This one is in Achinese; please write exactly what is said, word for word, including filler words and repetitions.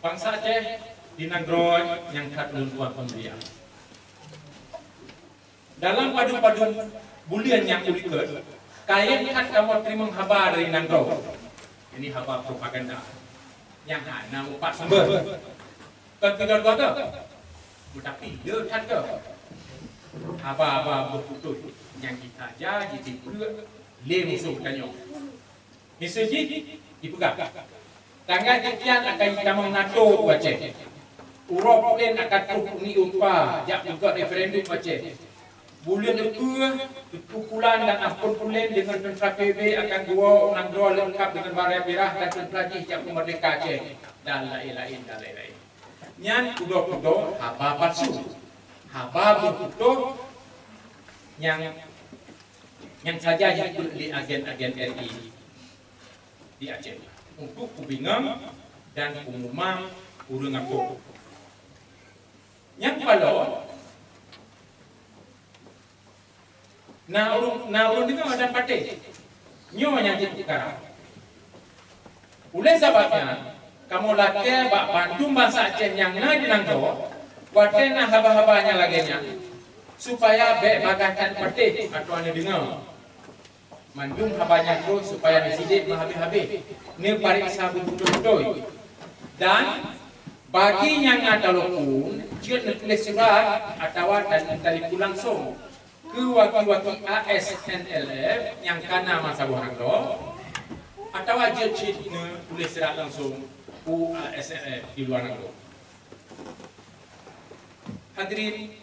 Bansa Aceh di nanggroe nyang that ulôn tuan peumulia. Dalam padum-padum buleuen nyang ulikot, kayém that kamoe teurimong haba dari nanggroe. Ini haba propaganda nyang hana mupat sumber. Kon keudua-dua ka, teutapi le that ka. Haba-haba beuputoh nyang jitaja jitipeue lé musoh tanyoe. Miseue jih jipeugah, tanggai kikian akan jitamong NATO u Aceh. Uroe pulen akan troh Uni Eropa jak peugöt referendum u Aceh. Buleuen Epeue, Teungku Kulan dan Ampon Pulen deungon teuntra P B geuwoe u nanggroe leungkap deungon barang mirah dan teuntra jih jak peumeurdeka Aceh, dan laén-laén, dan laén-laén. Nyan kudo-kudo haba palsu, haba beuputoh nyang, nyang saja jipeubuet lé agen-agen R I di Aceh untuk peubingung dan peumumang ureuëng gampông. Nyang paloe, na ureuëng, na ureuëng deungoe dan patéh. Nyoe nyang jeuet peukara. Oleh sabab nyan, kamoe lakée bak bandum bansa Aceh nyang na di nanggroe, watée na haba-haba nyang lagée nyan, supaya bék bagaih that patéh atawa neudeungoe. Mandum haba nyan troh supaya neusidik meuhabéh-habéh, neupareksa beubeutôi-beutôi. Dan bagi nyang na taloe phon, jeuet neutuléh surat atawa ta-, talipon langsong keu waki-waki A S N L F nyang kana meusaboh nanggroe, atawa jeuet cit neutuléh surat langsong u A S N L F di luwa nanggroe. Hadirin